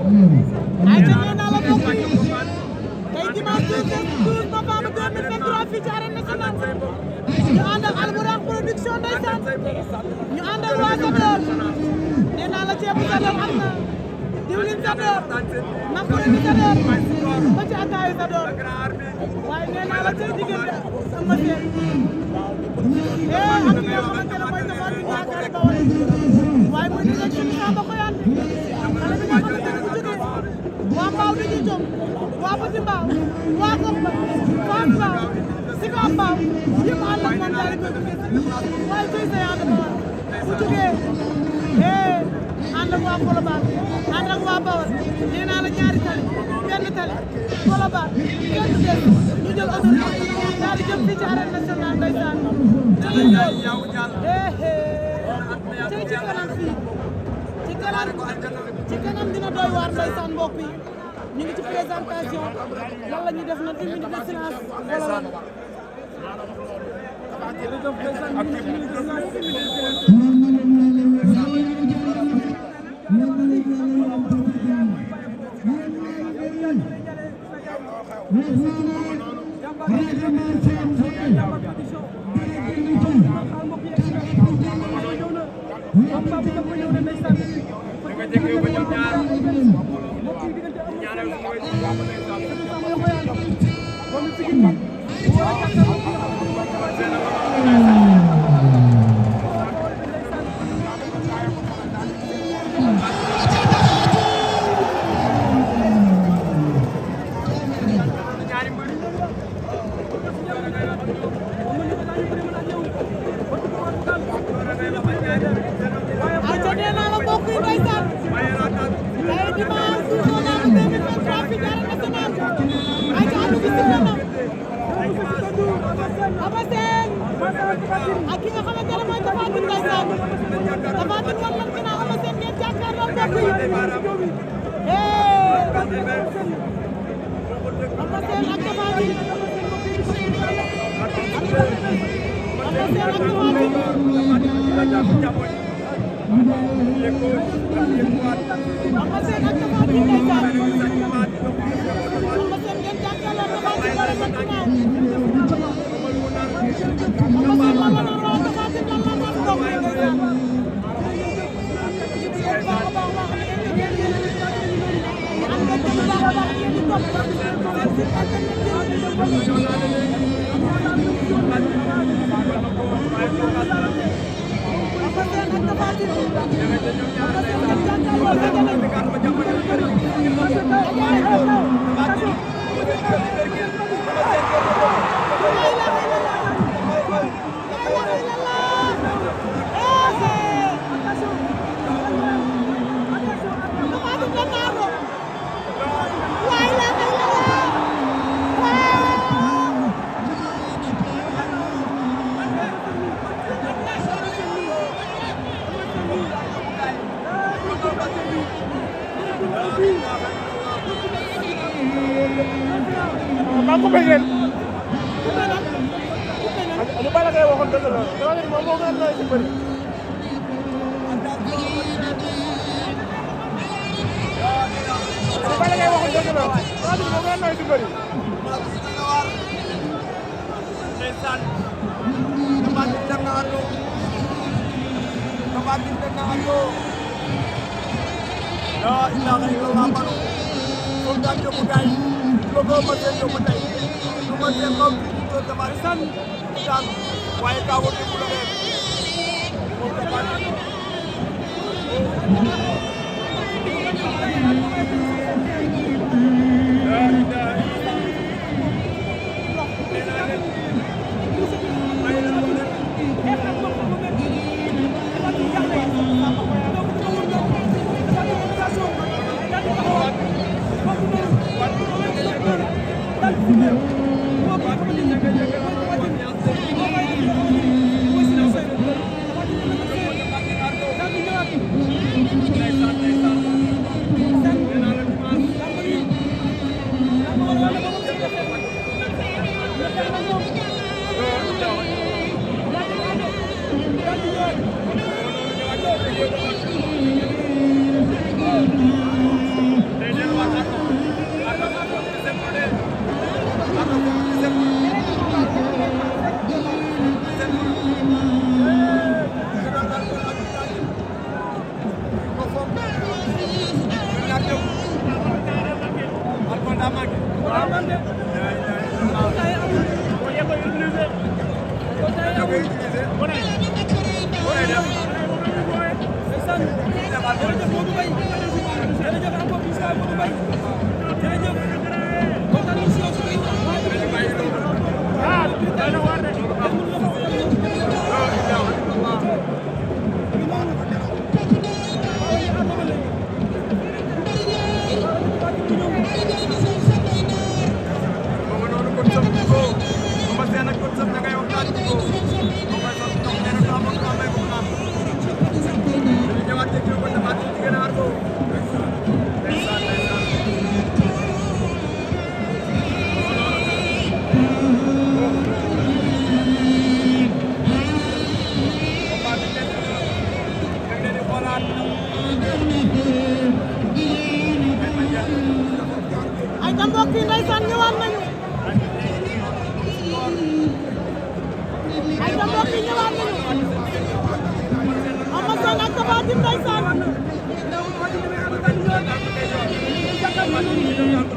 ay ca nee naa la mbokk yi tey dimanche 12 novembre 2023 fii ci arène nationale ñu ànd ak Albourakh production ndeysaan ñu ànd ak waa Zador nee naa la ceebu Zador am na diwlin Zador macaroni Zador ba ci ataayu Zador waaye nee naa la tey diggante Eumeu Sène ak ki nga xamante ne mooy Tapha Tine yaakaari Bawol waaye muy direction Samba Xoyane xale bi nga xamante ne bu jógee waa Mbaaw dañuy jóg waa Petit Mbaaw waa Gox ba Fass Mbaaw Sika Mbaaw yëpp ànd ak moom daal di koy bëgg waaye tey sa yaatu Bawol bu jógee ànd ak waa Colobane ànd ak waa Bawol nee naa la ñaari tali benn tali Colobane kenn du des ñu jël oto daal di jëm fii ci arène nationale ndeysaan tey ci kanam fii ci kanam dina doy waar ndeysaan mbokk yi ñu ngi ci présentation lan la ñuy def nag une minute de silence wala ak ki nga xamante ne mooy Tapha Tine ndeysaan Tapha Tine war nañ ginnaaw Eumeu Sène ngeen jàkkaarloo mbokk yi Eumeu Sène ak Tapha Tine maa ko bëggee lu bala ngay waxoon dëgg la dama ne moom moo gën a nooy ci bëri lu bala ngay waxoon dëgg la dama ne moo gën a nooy ci bëri ndeysaan Tapha Tine dem na ando Tapha Tine dem na ando la ilaha illallah banu kon daal yóbbu gaay logo ma seen yóbbu tey lu ma seen kaw ko Tapha Tine daan waaye kaw ko bu la def moom Tapha Tine ay ta mbokk yi ndeysaan ñëwaat nañu ay ta mbokk yi ñëwaat nañu Eumeu Sène ak Tapha Tine ndeysaan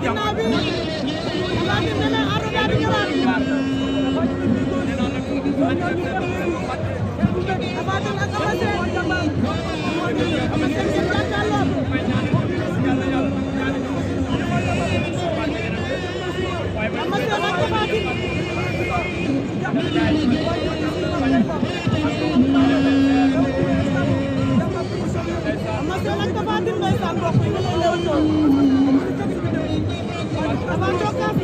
ginnaaw bi Tapha Tine nee na ardo daal di ñëwaat Tapha Tine ak Eumeu Sène Eumeu Sène ngeen jàkkaarloo Eumeu Sène ak Tapha Tine ndeysaan mbokk yi ñu lay leewtoo Tapha jokkaas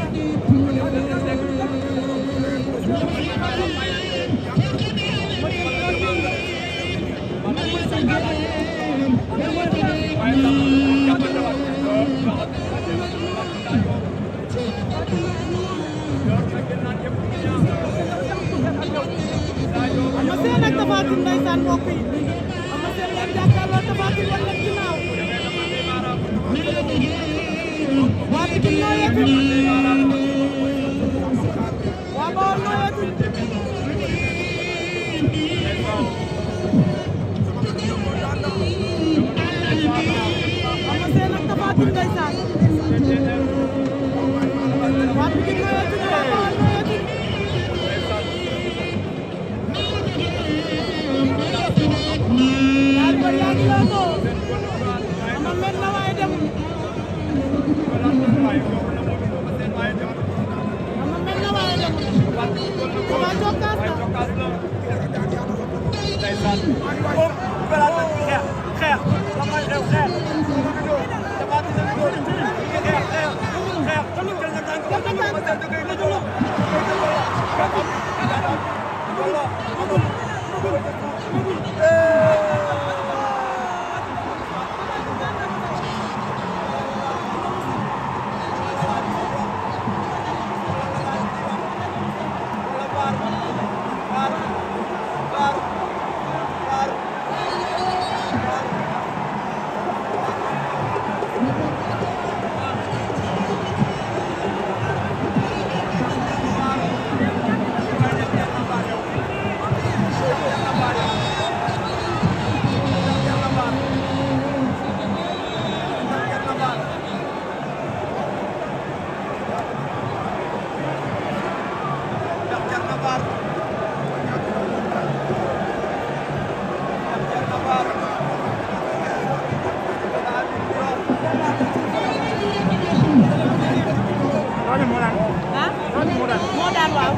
Eumeu Sène ak Tapha Tine ndeysaan mbokk yi Eumeu Sène leen jàkkaarloo Tapha Tine wan leen ginnaaw waa Pikine nooyeetul waa Bawol nooyeetul Eumeu Sène ak Tapha Tine ndeysaan waa Pikine nooyeetul waa Bawol nooyeetul ñaari mbër yaa ngi lëkkaloo Ama mel na waaye demul Ama mel na waaye demul Tapha jokkaas na moo daan waaw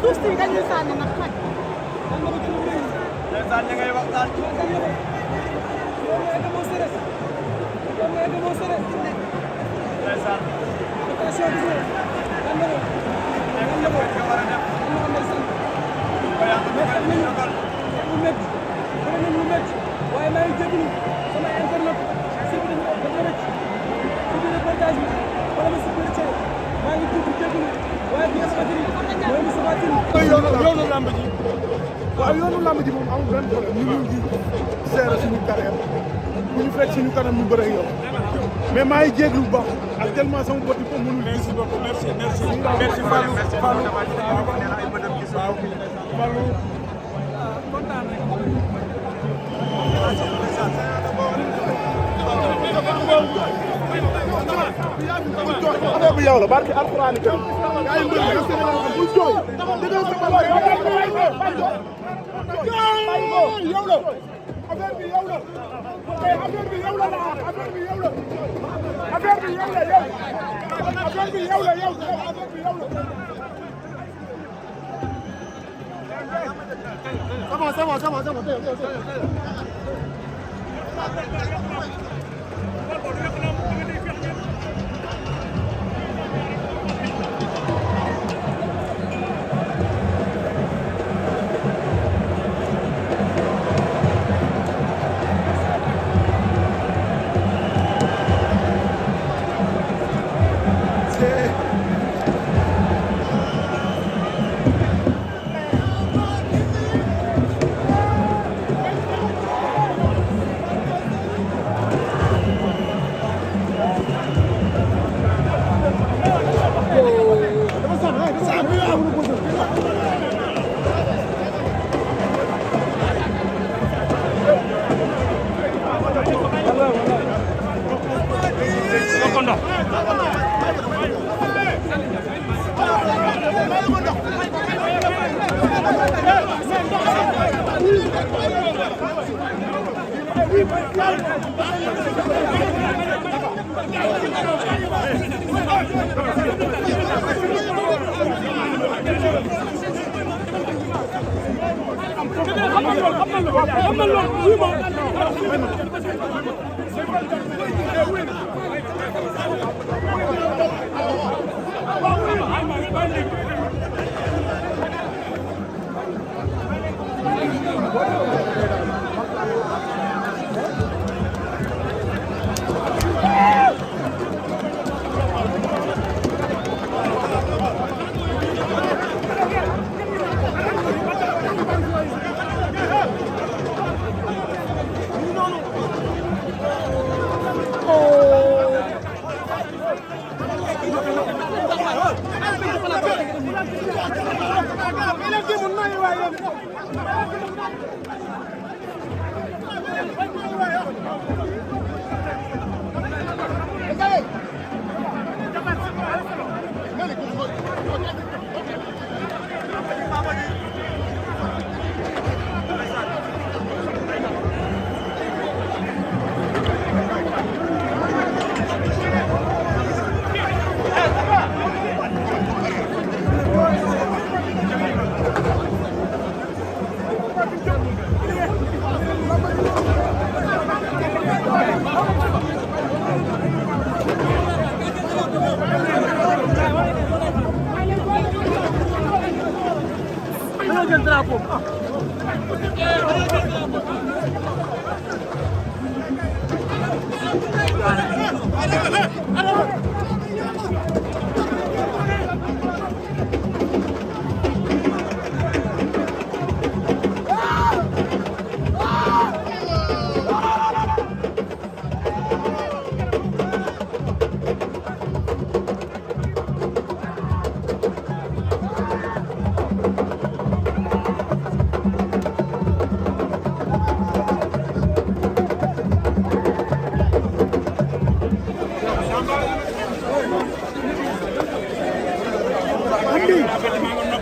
suuf si dañuy sànni nag xaj. ndeysaan ña ngay waxtaan. Yo waaye maa ngi jégalu sama internet si biir reportage bi wala ma si biir cee maa ngi jégalu waaye bi nga xamante ni mooy Moustapha Tine. yoonu lamb ji waaw yoonu lamb ji moom amul benn problème ñu ngi seere suñu carrière bu ñu fekk suñu kanam ñu bëre yow mais maa ngi jégalu bu baax actuellement sama bët yi ko mënul gis. merci Fallou Fallou kontaan rek. affaire bi yow la barke alxuraan yi ay mbër yi bu jooy dëggal sa bala yow la affaire bi yow la affaire bi yow la affaire bi yow la affaire bi yow la affaire bi yow la yow affaire bi yow la yow affaire bi yow la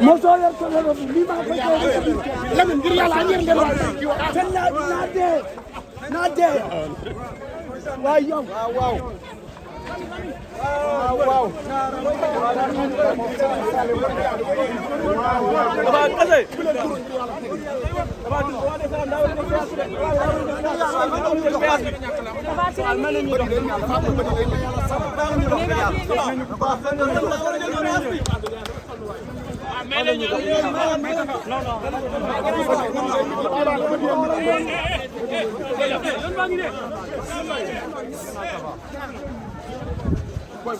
mosoo yor sa loolu lii maa koy jox Lamine ngir yàlla ñeer ngeen wax te naa dee waay yow waaw Boy,